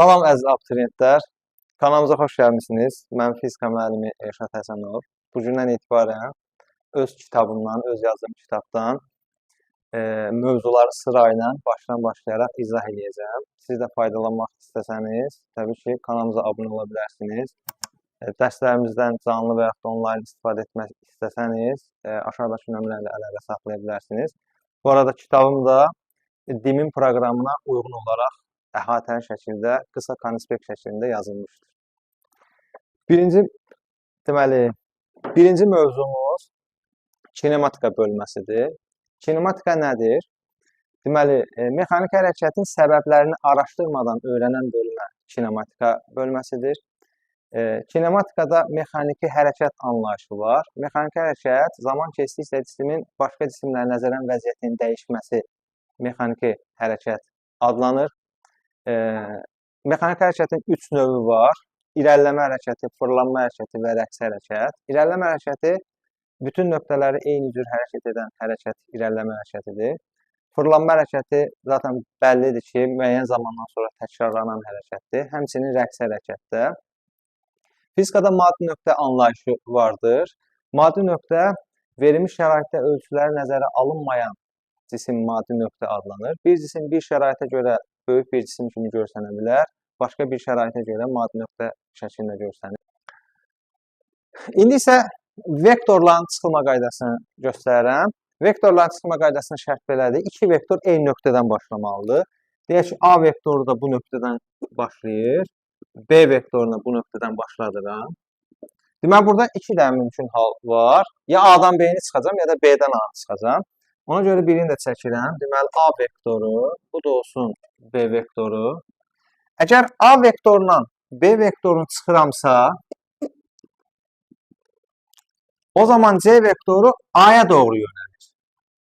Salam əziz abituriyentlər. Kanalımıza xoş gəlmisiniz. Mən fizika müəllimi Elşad Həsənov. Bu gündən etibarən öz kitabımdan, öz yazdığım kitabdan mövzuları sırayla başdan başlayaraq izah eləyəcəm. Siz də faydalanmaq istəsəniz, təbii ki, kanalımıza abunə ola bilərsiniz. Dərslərimizdən canlı və yaxud da onlayn istifadə etmək istəsəniz, aşağıdakı nömrə ilə əlaqə saxlaya bilərsiniz. Bu arada kitabım da DİM-in proqramına uyğun olaraq əhatəli şəkildə, qısa konspekt şəklində yazılmışdır. Birinci, deməli, birinci mövzumuz kinematika bölməsidir. Kinematika nədir? Deməli, mexaniki hərəkətin səbəblərini araşdırmadan öyrənən bölmə kinematika bölməsidir. Kinematikada mexaniki hərəkət anlayışı var. Mexaniki hərəkət zaman keçdikcə cismin başqa cisimlərə nəzərən vəziyyətinin dəyişməsi mexaniki hərəkət adlanır. Mexaniki hərəkətin 3 növü var. İrəliləmə hərəkəti, fırlanma hərəkəti və rəqs hərəkət. İrəliləmə hərəkəti bütün nöqtələri eyni cür hərəkət edən hərəkət irəliləmə hərəkətidir. Fırlanma hərəkəti zaten bəllidir ki, müəyyən zamandan sonra təkrarlanan hərəkətdir. Həmçinin rəqs hərəkətdə. Fizikada maddi nöqtə anlayışı vardır. Maddi nöqtə verilmiş şəraitdə ölçüləri nəzərə alınmayan cisim maddi nöqtə adlanır. Bir cisim bir şəraitə görə böyük bir cisim kimi görsənə bilər, başqa bir şəraitə görə maddi nöqtə şəklində görsənir. İndi isə vektorların çıxılma qaydasını göstərirəm. Vektorların çıxılma qaydasının şərt belədir. İki vektor eyni nöqtədən başlamalıdır. Deyək ki, A vektoru da bu nöqtədən başlayır. B vektorunu bu nöqtədən başladıram. Deməli, burada iki dənə mümkün hal var. Ya A-dan B-ni çıxacam, ya da B-dən A-nı çıxacam. Ona görə birini də çəkirəm. Deməli, A vektoru, bu da olsun B vektoru. Əgər A vektorundan B vektorunu çıxıramsa, o zaman C vektoru A-ya doğru yönəlir.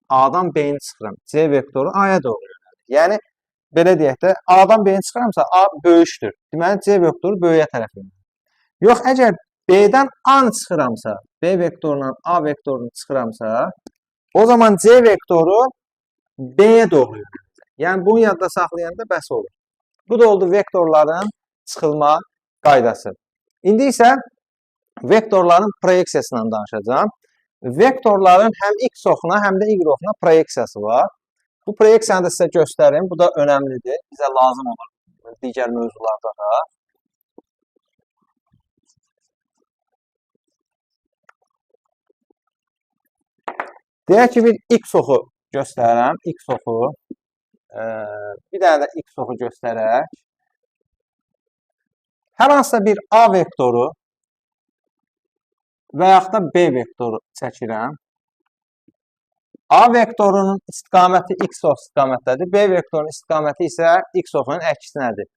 A-dan B-ni çıxıram. C vektoru A-ya doğru yönəlir. Yəni, belə deyək də, A-dan B-ni çıxıramsa, A böyükdür. Deməli, C vektoru böyüyə tərəf yönəlir. Yox, əgər B-dən A-nı çıxıramsa, B vektorundan A vektorunu çıxıramsa, o zaman C vektoru B-yə doğru yönələcək. Yəni, bunu yadda saxlayanda bəs olur. Bu da oldu vektorların çıxılma qaydası. İndi isə vektorların proyeksiyasından danışacağam. Vektorların həm x oxuna, həm də y oxuna proyeksiyası var. Bu proyeksiyanı da sizə göstərim. Bu da önəmlidir. Bizə lazım olur digər mövzularda da. Deyək ki, bir x oxu göstərirəm. X oxu. Bir dənə də x oxu göstərək. Hər hansısa bir A vektoru və yaxud da B vektoru çəkirəm. A vektorunun istiqaməti x ox istiqamətdədir. B vektorunun istiqaməti isə x oxunun əksinədir.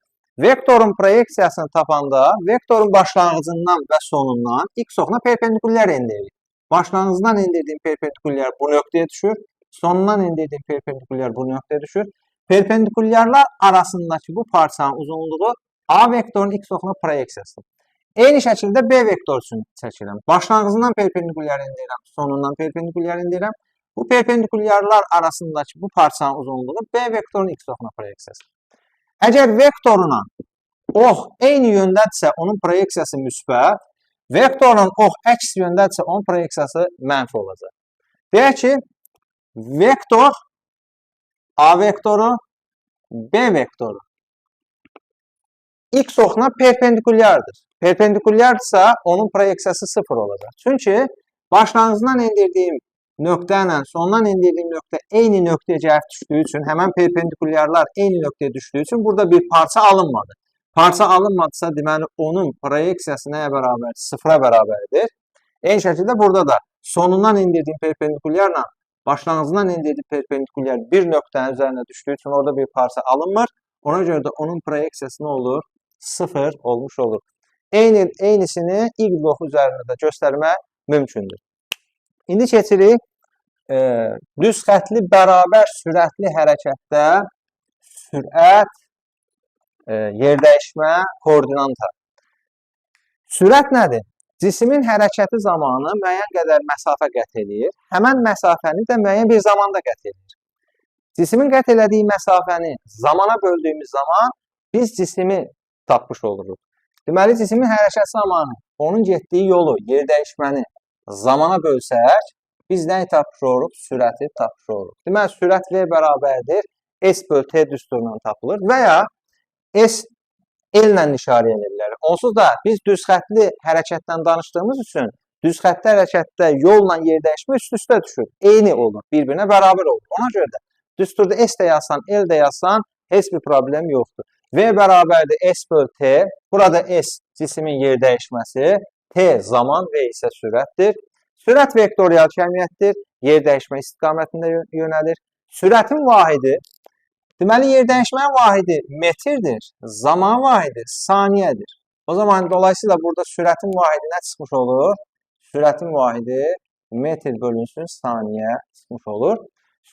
Vektorun proyeksiyasını tapanda vektorun başlanğıcından və sonundan x oxuna perpendikulyar endiririk. Başlanğıcından endirdiyim perpendikulyar bu nöqtəyə düşür. Sonundan endirdiyim perpendikulyar bu nöqtəyə düşür. Perpendikulyarlar arasındakı bu parçanın uzunluğu A vektorunun x oxuna proyeksiyasıdır. Eyni şəkildə B vektoru üçün çəkirəm. Başlanğıcından perpendikulyar endirirəm, sonundan perpendikulyar endirirəm. Bu perpendikulyarlar arasındakı bu parçanın uzunluğu B vektorunun x oxuna proyeksiyasıdır. Əgər vektorla ox eyni yöndədirsə, onun proyeksiyası müsbət, vektorla ox əks yöndədirsə, onun proyeksiyası mənfi olacaq. Deyək ki, vektor A vektoru, B vektoru x oxuna perpendikulyardır. Perpendikulyardırsa, onun proyeksiyası 0 olacaq. Çünki başlanğıcından endirdiyim nöqtə ilə sondan endirdiyim nöqtə eyni nöqtəyə gəlib düşdüyü üçün, həmən perpendikulyarlar eyni nöqtəyə düşdüyü üçün burada bir parça alınmadı. Parça alınmadısa, deməli, onun proyeksiyası nəyə bərabər? 0-a bərabərdir. Eyni şəkildə burada da sonundan endirdiyim perpendikulyarla başlanğıcından endirdiyim perpendikulyar bir nöqtənin üzərinə düşdüyü üçün orada bir parça alınmır. Ona görə də onun proyeksiyası nə olur? 0 olmuş olur. Eynisini y oxu üzərində də göstərmək mümkündür. İndi keçirik düz xətli bərabər sürətli hərəkətdə sürət, yerdəyişmə, koordinata. Sürət nədir? Cismin hərəkəti zamanı müəyyən qədər məsafə qət eləyir. Həmən məsafəni də müəyyən bir zamanda qət eləyir. Cismin qət elədiyi məsafəni zamana böldüyümüz zaman biz cismi tapmış oluruq. Deməli, cismin hərəkət zamanı onun getdiyi yolu, yer dəyişməni zamana bölsək, biz nəyi tapmış oluruq? Sürəti tapmış oluruq. Deməli, sürət V bərabərdir S böl T düsturundan tapılır və ya S L ilə nişarə edə bilərik. Onsuz da biz düz xəttli hərəkətdən danışdığımız üçün düz xəttli hərəkətdə yolla yer dəyişmə üst-üstə düşür. Eyni olur, bir-birinə bərabər olur. Ona görə də düsturda S də yazsan, L də yazsan heç bir problem yoxdur. V bərabərdir S böl T. Burada S cismin yer dəyişməsi, T zaman, V isə sürətdir. Sürət vektorial kəmiyyətdir. Yer dəyişmə istiqamətində yönəlir. Sürətin vahidi, deməli yer dəyişmənin vahidi metrdir, zaman vahidi saniyədir. O zaman dolayısıyla burada sürətin vahidi nə çıxmış olur? Sürətin vahidi metr bölünsün saniyə çıxmış olur.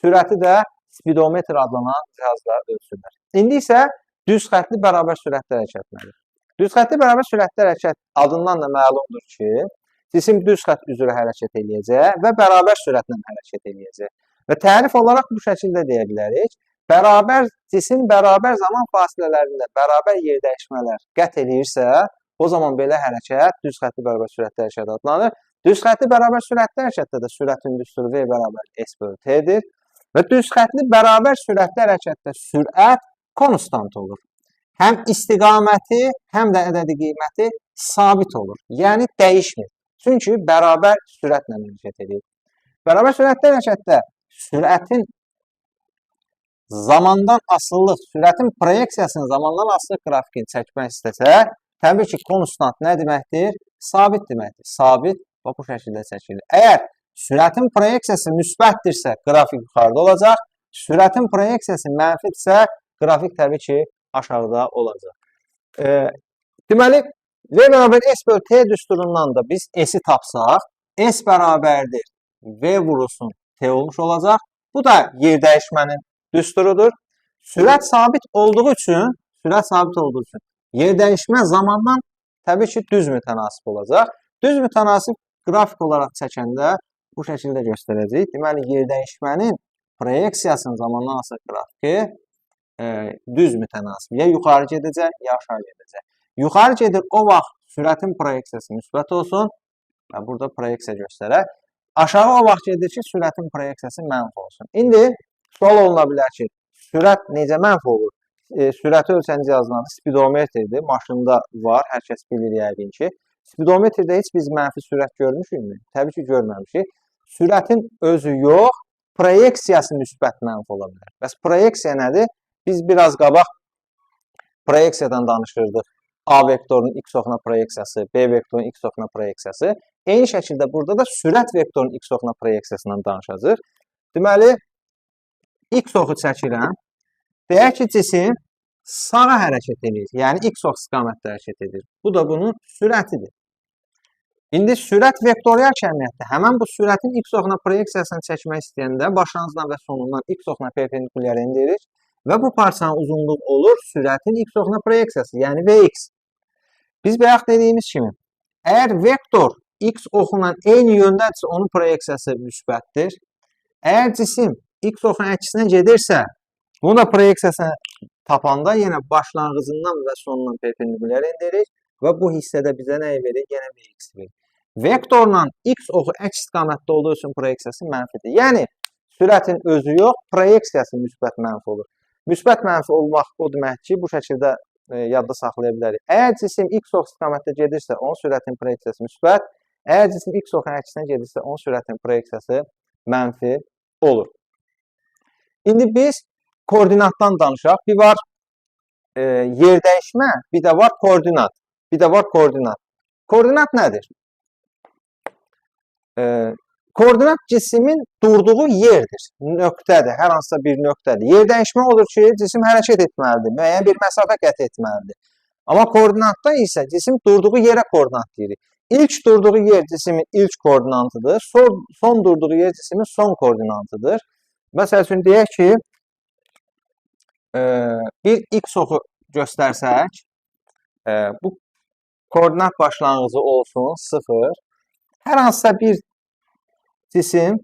Sürəti də spidometr adlanan cihazla ölçülür. İndi isə düz xəttli bərabər sürətli hərəkət nədir? Düz xəttli bərabər sürətli hərəkət adından da məlumdur ki, cisim düz xətt üzrə hərəkət eləyəcək və bərabər sürətlə hərəkət eləyəcək. Və tərif olaraq bu şəkildə deyə bilərik. Bərabər cisim bərabər zaman fasilələrində bərabər yer dəyişmələr qət eləyirsə, o zaman belə hərəkət düz xəttli bərabər sürətli hərəkət adlanır. Düz xəttli bərabər sürətli hərəkətdə də sürətin düsturu V bərabər S bölü T-dir. Və düz xəttli bərabər sürətli hərəkətdə sürət konstant olur. Həm istiqaməti, həm də ədədi qiyməti sabit olur. Yəni dəyişmir. Çünki bərabər sürətlə hərəkət edir. Bərabər sürətli hərəkətdə sürətin zamandan asılılıq, sürətin proyeksiyasını zamandan asılı qrafikini çəkmək istəsək, təbii ki, konstant nə deməkdir? Sabit deməkdir. Sabit bax bu şəkildə çəkilir. Əgər sürətin proyeksiyası müsbətdirsə, qrafik yuxarıda olacaq. Sürətin proyeksiyası mənfidirsə, qrafik təbii ki, aşağıda olacaq. Deməli, V bərabər S bölü T düsturundan da biz S-i tapsaq, S bərabərdir V vurulsun T olmuş olacaq. Bu da yer dəyişmənin düsturudur. Sürət sabit olduğu üçün, yer dəyişmə zamandan təbii ki, düz mütənasib olacaq. Düz mütənasib qrafik olaraq çəkəndə bu şəkildə göstərəcəyik. Deməli, yer dəyişmənin proyeksiyasının zamandan asılı qrafiki düz mütənasib. Ya yuxarı gedəcək, ya aşağı gedəcək. Yuxarı gedir, o vaxt sürətin proyeksiyası müsbət olsun və burada proyeksiya göstərər. Aşağı o vaxt gedir ki, sürətin proyeksiyası mənfi olsun. İndi sual oluna bilər ki, sürət necə mənfi olur? Sürəti ölçən cihazın adı spidometrdir. Maşında var, hər kəs bilir yəqin ki. Spidometrdə heç biz mənfi sürət görmüşükmü? Təbii ki, görməmişik. Sürətin özü yox, proyeksiyası müsbət mənfi ola bilər. Bəs proyeksiya nədir? Biz biraz qabaq proyeksiyadan danışırdıq. A vektorunun x oxuna proyeksiyası, B vektorunun x oxuna proyeksiyası. Eyni şəkildə burada da sürət vektorunun x oxuna proyeksiyasından danışacağıq. Deməli, x oxu çəkirəm. Deyək ki, cisim sağa hərəkət edir. Yəni x ox istiqamətdə hərəkət edir. Bu da bunun sürətidir. İndi sürət vektorial kəmiyyətdir. Həmən bu sürətin x oxuna proyeksiyasını çəkmək istəyəndə başlanğıcdan və sonundan x oxuna perpendikulyar endirir və bu parçanın uzunluğu olur sürətin x oxuna proyeksiyası, yəni Vx. Biz bayaq dediyimiz kimi, əgər vektor x oxuna eyni yöndədirsə, onun proyeksiyası müsbətdir. Əgər cisim x oxunun əksinə gedirsə, bunun da proyeksiyasını tapanda yenə başlanğıcından və sonundan perpendikulyar endirik və bu hissədə bizə nəyi verir? Yenə Vx verir. Vektorla x oxu əks istiqamətdə olduğu üçün proyeksiyası mənfidir. Yəni sürətin özü yox, proyeksiyası müsbət mənfi olur. Müsbət mənfi olmaq o deməkdir ki, bu şəkildə yadda saxlaya bilərik. Əgər cisim x ox istiqamətdə gedirsə, onun sürətin proyeksiyası müsbət. Əgər cisim x oxun əksinə gedirsə, onun sürətin proyeksiyası mənfi olur. İndi biz koordinatdan danışaq. Bir var yer dəyişmə, bir də var koordinat. Bir də var koordinat. Koordinat nədir? Koordinat cismin durduğu yerdir, nöqtədir, hər hansısa bir nöqtədir. Yer dəyişmə olur ki, cisim hərəkət etməlidir, müəyyən bir məsafə qət etməlidir. Amma koordinatda isə cisim durduğu yerə koordinat deyirik. İlk durduğu yer cismin ilk koordinatıdır, son durduğu yer cismin son koordinatıdır. Məsəl üçün deyək ki, bir x oxu göstərsək, bu koordinat başlanğıcı olsun 0. Hər hansısa bir cisim,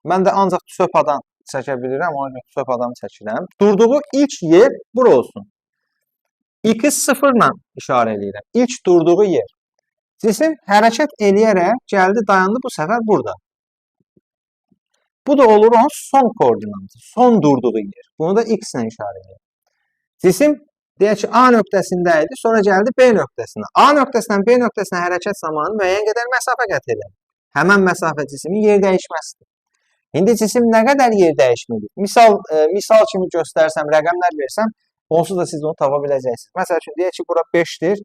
mən də ancaq çöp adam çəkə bilirəm, ona görə çöp adam çəkirəm. Durduğu ilk yer bura olsun. X0 ilə işarə eləyirəm. İlk durduğu yer. Cisim hərəkət eləyərək gəldi, dayandı bu səfər burada. Bu da olur onun son koordinatı, son durduğu yer. Bunu da X ilə işarə eləyirəm. Cisim deyək ki, A nöqtəsində idi, sonra gəldi B nöqtəsinə. A nöqtəsindən B nöqtəsinə hərəkət zamanı müəyyən qədər məsafə qət edir. Həmən məsafə cismin yer dəyişməsidir. İndi cisim nə qədər yer dəyişməli? Misal kimi göstərsəm, rəqəmlər versəm, onsuz da siz onu tapa biləcəksiniz. Məsəl üçün, deyək ki, bura 5-dir,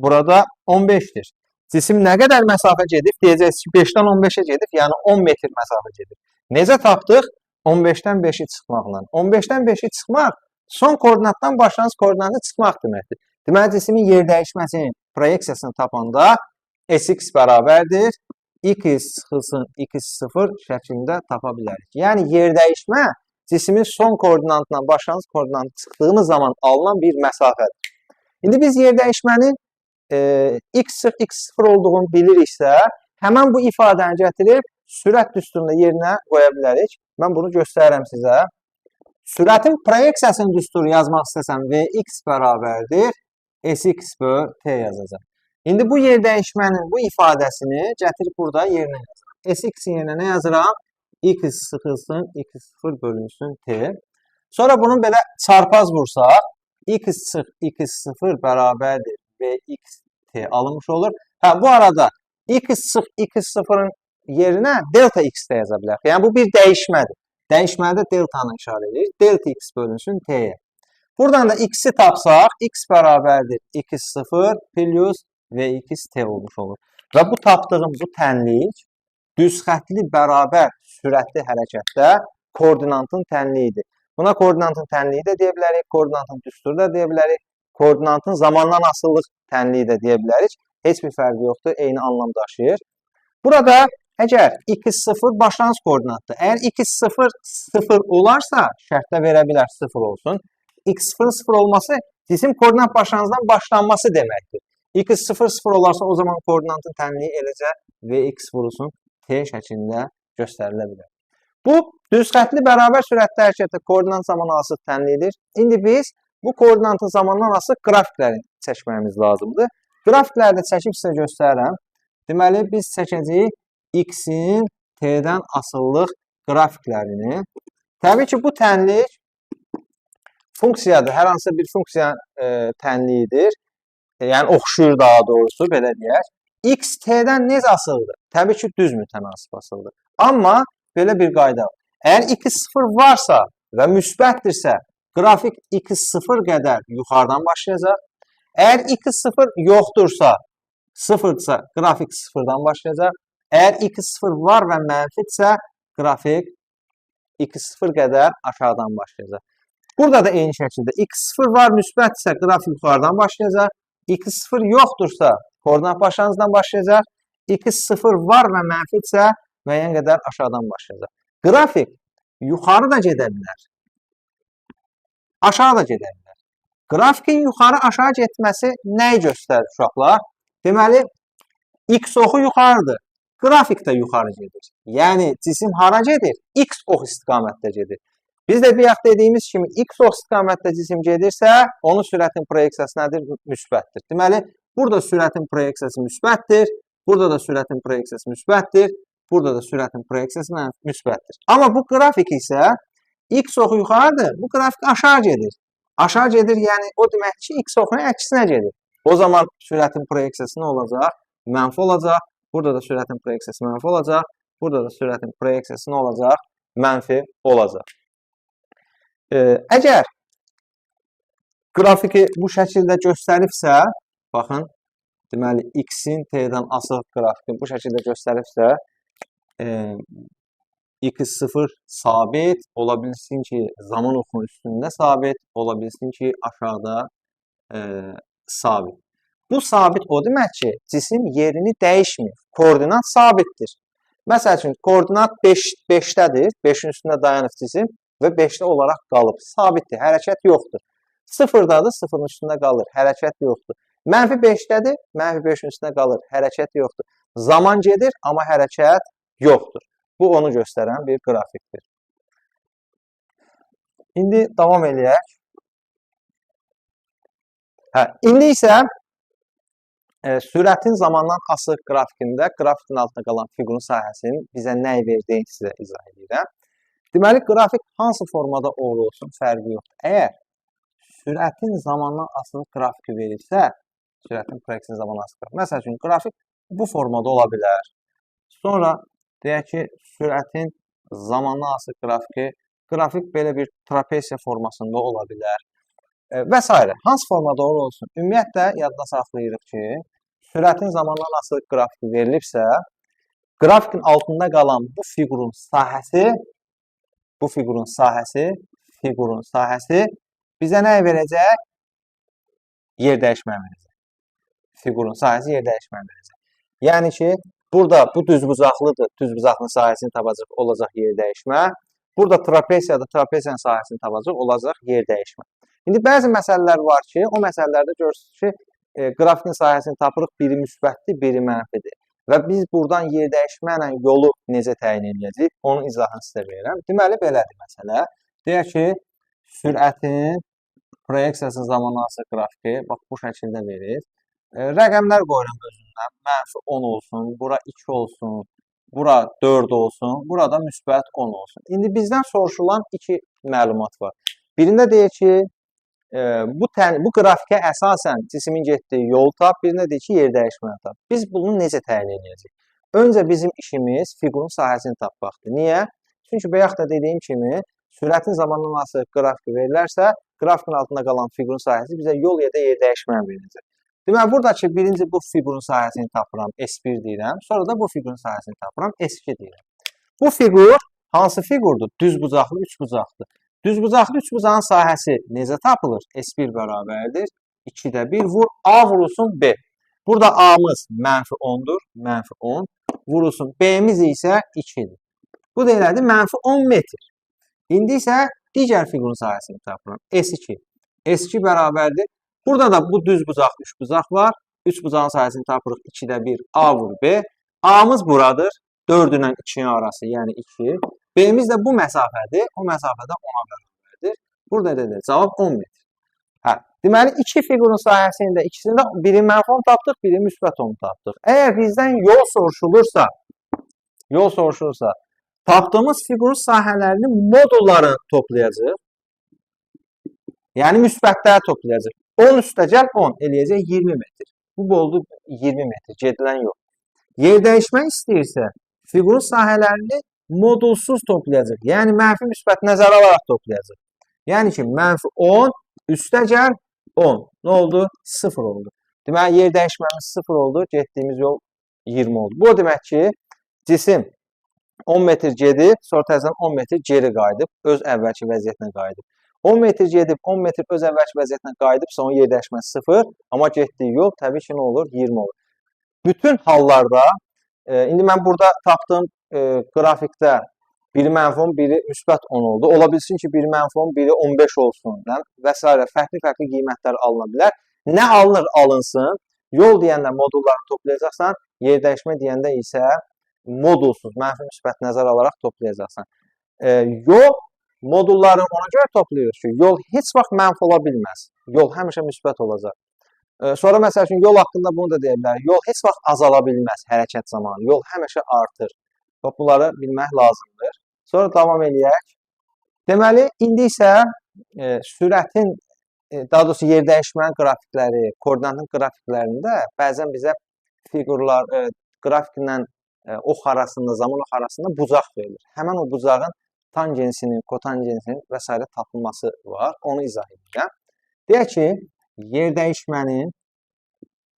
burada 15-dir. Cisim nə qədər məsafə gedib? Deyəcəksiniz ki, 5-dən 15-ə gedib, yəni 10 metr məsafə gedib. Necə tapdıq? 15-dən 5-i çıxmaqla. 15-dən 5-i çıxmaq son koordinatdan başlanğıc koordinatı çıxmaq deməkdir. Deməli, cismin yer dəyişməsinin proyeksiyasını tapanda Sx bərabərdir x çıxılsın x0 şəklində tapa bilərik. Yəni, yer dəyişmə cismin son koordinatından başlanğıc koordinatı çıxdığımız zaman alınan bir məsafədir. İndi biz yer dəyişmənin x çıx x0 olduğunu biliriksə, həmən bu ifadəni gətirib sürət düsturunda yerinə qoya bilərik. Mən bunu göstərirəm sizə. Sürətin proyeksiyasının düsturu yazmaq istəsəm, Vx bərabərdir Sx böl T yazacağam. İndi bu yer dəyişmənin bu ifadəsini gətirib burada yerinə yazıram. Sx-in yerinə nə yazıram? X sıxılsın, x0 bölünsün T. Sonra bunun belə çarpaz vursaq, x çıx x0 bərabərdir Vx T alınmış olur. Hə, bu arada x çıx x0-ın yerinə delta x də yaza bilərik. Yəni, bu bir dəyişmədir. Dəyişmədə deltanı işarə edir. Delta x bölünsün T-yə. Buradan da x-i tapsaq, x bərabərdir x0 plus Vx T olmuş olur. Və bu tapdığım bu tənlik düz xəttli bərabər sürətli hərəkətdə koordinatın tənliyidir. Buna koordinatın tənliyi də deyə bilərik, koordinatın düsturu da deyə bilərik, koordinatın zamandan asılılıq tənliyi də deyə bilərik. Heç bir fərqi yoxdur, eyni anlam daşıyır. Burada əgər x0 başlanğıc koordinatdır. Əgər x0 0 olarsa, şərtdə verə bilər 0 olsun. X0 0 olması cisim koordinat başlanğıcdan başlanması deməkdir. X0 0 olarsa o zaman koordinatın tənliyi eləcə Vx vurulsun T şəklində göstərilə bilər. Bu düz xəttli bərabər sürətli hərəkətdə koordinat zaman asılı tənliyidir. İndi biz bu koordinatın zamandan asılı qrafikləri çəkməyimiz lazımdır. Qrafikləri də çəkib sizə göstərirəm. Deməli, biz çəkəcəyik x-in t-dən asılılıq qrafiklərini. Təbii ki, bu tənlik funksiyadır. Hər hansısa bir funksiya tənliyidir. Yəni, oxşuyur daha doğrusu, belə deyək. X t-dən necə asılıdır? Təbii ki, düz mütənasib asılıdır. Amma belə bir qayda var. Əgər x0 varsa və müsbətdirsə, qrafik x0 qədər yuxarıdan başlayacaq. Əgər x0 yoxdursa, sıfırdırsa, qrafik sıfırdan başlayacaq. Əgər x0 var və mənfidirsə, qrafik x0 qədər aşağıdan başlayacaq. Burada da eyni şəkildə x0 var, müsbətdirsə, qrafik yuxarıdan başlayacaq. X0 yoxdursa, koordinat başlanğıcdan başlayacaq. X0 var və mənfidirsə, müəyyən qədər aşağıdan başlayacaq. Qrafik yuxarı da gedə bilər, aşağı da gedə bilər. Qrafikin yuxarı-aşağı getməsi nəyi göstərir uşaqlar? Deməli, x oxu yuxarıdır. Qrafik də yuxarı gedir. Yəni, cisim hara gedir? X ox istiqamətdə gedir. Biz də bayaq dediyimiz kimi x ox istiqamətdə cisim gedirsə, onun sürətin proyeksiyası nədir? Müsbətdir. Deməli, burada sürətin proyeksiyası müsbətdir, burada da sürətin proyeksiyası müsbətdir, burada da sürətin proyeksiyası müsbətdir. Amma bu qrafik isə x oxu yuxarıdır, bu qrafik aşağı gedir. Aşağı gedir, yəni o demək ki, x oxunun əksinə gedir. O zaman sürətin proyeksiyası nə olacaq? Mənfi olacaq. Burada da sürətin proyeksiyası mənfi olacaq. Burada da sürətin proyeksiyası nə olacaq? Mənfi olacaq. Əgər qrafiki bu şəkildə göstəribsə, baxın, deməli, x-in t-dən asılı qrafiki bu şəkildə göstəribsə, x0 sabit, ola bilsin ki, zaman oxunun üstündə sabit, ola bilsin ki, aşağıda sabit. Bu sabit o demək ki, cisim yerini dəyişmir. Koordinat sabitdir. Məsəl üçün, koordinat 5, 5-dədir, 5-in üstündə dayanıb cisim və 5-də olaraq qalıb. Sabitdir, hərəkət yoxdur. 0-dadır, 0-ın üstündə qalır, hərəkət yoxdur. Mənfi 5-dədir, mənfi 5-in üstündə qalır, hərəkət yoxdur. Zaman gedir, amma hərəkət yoxdur. Bu, onu göstərən bir qrafikdir. İndi davam eləyək. Hə, indi isə sürətin zamandan asılı qrafikində qrafikin altında qalan fiqurun sahəsinin bizə nə verdiyini sizə izah edirəm. Deməli, qrafik hansı formada olur olsun, fərqi yoxdur. Əgər sürətin zamandan asılı qrafiki verilsə, sürətin proyeksiyası zamandan asılı qrafik. Məsəl üçün, qrafik bu formada ola bilər. Sonra deyək ki, sürətin zamandan asılı qrafiki, qrafik belə bir trapesiya formasında ola bilər və s. Hansı formada olur olsun. Ümumiyyətlə, yadda saxlayırıq ki, sürətin zamandan asılı qrafiki verilibsə, qrafikin altında qalan bu fiqurun sahəsi, fiqurun sahəsi bizə nə verəcək? Yer dəyişmə verəcək. Fiqurun sahəsi yer dəyişmə verəcək. Yəni ki, burada bu düzbucaqlıdır, düzbucaqlının sahəsini tapacaq, olacaq yer dəyişmə. Burada trapesiyada trapesiyanın sahəsini tapacaq, olacaq yer dəyişmə. İndi bəzi məsələlər var ki, o məsələlərdə görürsünüz ki, qrafikin sahəsini tapırıq, biri müsbətdir, biri mənfidir. Və biz buradan yer dəyişmə ilə yolu necə təyin edəcəyik, onun izahını sizə verirəm. Deməli, belədir məsələ. Deyək ki, sürətin proyeksiyasının zamandan asılı qrafiki, bax bu şəkildə verir. Rəqəmlər qoyuram özündən. Mənfi 10 olsun, bura 2 olsun, bura 4 olsun, burada müsbət 10 olsun. İndi bizdən soruşulan iki məlumat var. Birində deyir ki, bu qrafikə əsasən cismin getdiyi yol tap, birində deyir ki, yer dəyişməni tap. Biz bunu necə təyin edəcəyik? Öncə bizim işimiz fiqurun sahəsini tapmaqdır. Niyə? Çünki bayaq da dediyim kimi, sürətin zamandan asılı qrafiki verilərsə, qrafikin altında qalan fiqurun sahəsi bizə yol ya da yer dəyişməni verəcək. Deməli, buradakı birinci bu fiqurun sahəsini tapıram, S1 deyirəm. Sonra da bu fiqurun sahəsini tapıram, S2 deyirəm. Bu fiqur hansı fiqurdur? Düzbucaqlı üçbucaqdır. Düzbucaqlı üçbucağın sahəsi necə tapılır? S1 bərabərdir 2-də 1 vur A vurulsun B. Burada A'mız mənfi 10-dur, mənfi 10 vurulsun. B'miz isə 2-dir. Bu da elədir, mənfi 10 metr. İndi isə digər fiqurun sahəsini tapıram. S2. S2 bərabərdir. Burada da bu düzbucaqlı üçbucaq var. Üçbucağın sahəsini tapırıq 2-də 1 A vur B. A'mız buradır. 4 ilə 2-nin arası, yəni 2. B'miz də bu məsafədir. O məsafədə 10-a bərabərdir. Burada da cavab 10 metr. Hə, deməli, iki fiqurun sahəsində ikisində biri mənfi 10 tapdıq, biri müsbət 10 tapdıq. Əgər bizdən yol soruşulursa, tapdığımız fiqurun sahələrinin modullarını toplayacağıq. Yəni müsbətləri toplayacağıq. 10 üstəgəl 10 eləyəcək 20 metr. Bu oldu 20 metr, gedilən yol. Yer dəyişmək istəyirsə, fiqurun sahələrini modulsuz toplayacaq. Yəni mənfi müsbət nəzərə alaraq toplayacaq. Yəni ki, mənfi 10 üstəgəl 10. Nə oldu? 0 oldu. Deməli, yer dəyişməmiz 0 oldu. Getdiyimiz yol 20 oldu. Bu o demək ki, cisim 10 metr gedib, sonra təzədən 10 metr geri qayıdıb, öz əvvəlki vəziyyətinə qayıdıb. 10 metr gedib, 10 metr öz əvvəlki vəziyyətinə qayıdıbsa, onun yer dəyişməsi 0, amma getdiyi yol təbii ki, nə olur? 20 olur. Bütün hallarda, indi mən burada tapdığım qrafikdə biri mənfi 10, biri müsbət 10 oldu. Ola bilsin ki, biri mənfi 10, biri 15 olsun və s. Fərqli-fərqli qiymətlər alına bilər. Nə alınır, alınsın. Yol deyəndə modullarını toplayacaqsan, yer dəyişmə deyəndə isə modulsuz, mənfi müsbət nəzər alaraq toplayacaqsan. Yol modulları ona görə toplayırıq ki, yol heç vaxt mənfi ola bilməz. Yol həmişə müsbət olacaq. Sonra məsəl üçün yol haqqında bunu da deyə bilərik. Yol heç vaxt azala bilməz hərəkət zamanı. Yol həmişə artır. Bax, bunları bilmək lazımdır. Sonra davam eləyək. Deməli, indi isə sürətin, daha doğrusu yer dəyişmənin qrafikləri, koordinatın qrafiklərində bəzən bizə fiqurlar, qrafiklə ox arasında, zaman ox arasında bucaq verilir. Həmən o bucağın tangensinin, kotangensinin və s. tapılması var. Onu izah edirəm. Deyək ki, yer dəyişmənin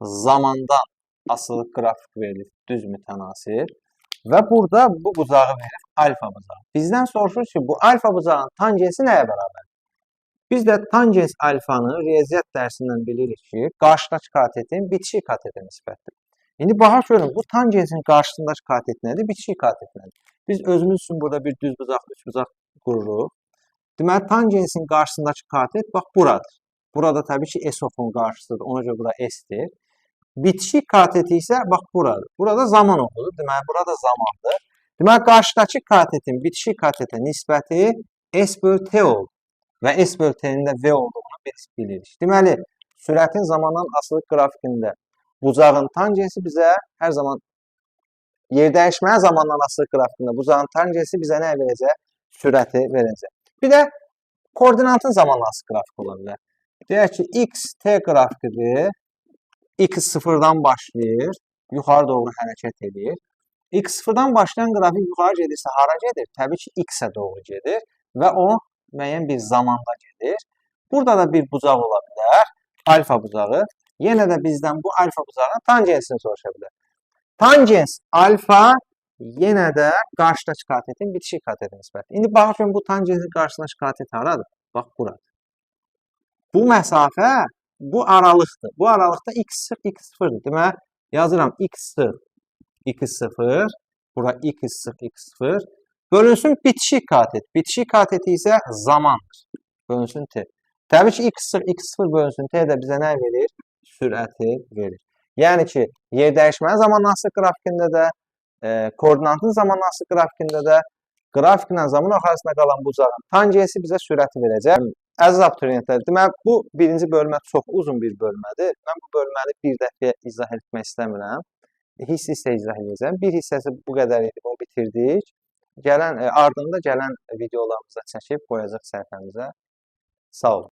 zamandan asılı qrafik verilir, düz mütənasib. Və burada bu bucağı verir, alfa bucağı. Bizdən soruşur ki, bu alfa bucağının tangensi nəyə bərabərdir? Biz də tangens alfanı riyaziyyat dərsindən bilirik ki, qarşıdakı katetin bitişik katetə nisbətdir. İndi baxa görün, bu tangensin qarşısındakı katet nədir, bitişik katet nədir? Biz özümüz üçün burada bir düz bucaq, üç bucaq qururuq. Deməli, tangensin qarşısındakı katet bax buradır. Burada təbii ki, S oxunun qarşısıdır, ona görə bura S-dir. Bitişik kateti isə bax buradır. Burada zaman oxudur. Deməli, burada zamandır. Deməli, qarşıdakı katetin bitişik katetə nisbəti S bölü T oldu. Və S bölü T-nin də V olduğunu biz bilirik. Deməli, Sürətin zamandan asılı qrafikində bucağın tangensi bizə hər zaman yerdəyişmənin zamandan asılı qrafikində bucağın tangensi bizə nə verəcək? Sürəti verəcək. Bir də koordinatın zamandan asılı qrafik ola bilər. Deyək ki, x t qrafikidir. X sıfırdan başlayır, yuxarı doğru hərəkət edir. X sıfırdan başlayan qrafik yuxarı gedirsə hara gedir? Təbii ki, x-ə doğru gedir və o müəyyən bir zamanda gedir. Burada da bir bucaq ola bilər, alfa bucağı. Yenə də bizdən bu alfa bucağının tangensini soruşa bilər. Tangens alfa yenə də qarşıdakı katetin bitişik katetin nisbəti. İndi baxın bu tangensin qarşısındakı katet haradır? Bax buradır. Bu məsafə bu aralıqdır. Bu aralıqda x sıx, x sıfırdır. Deməli, yazıram x sıx, x0, bura x sıx, x0. Bölünsün bitişik katet. Bitişik kateti isə zamandır. Bölünsün t. Təbii ki, x sıx, x0 bölünsün t də bizə nə verir? Sürəti verir. Yəni ki, yerdəyişmənin zaman asılı qrafikində də, koordinatın zaman asılı qrafikində də qrafiklə zaman arasında qalan bucağın tangensi bizə sürəti verəcək. Əziz abituriyentlər, deməli bu birinci bölmə çox uzun bir bölmədir. Mən bu bölməni bir dəfə izah etmək istəmirəm. Hissə-hissə izah edəcəm. Bir hissəsi bu qədər idi, bunu bitirdik. Gələn ardında gələn videolarımızda çəkib qoyacaq səhifəmizə. Sağ olun.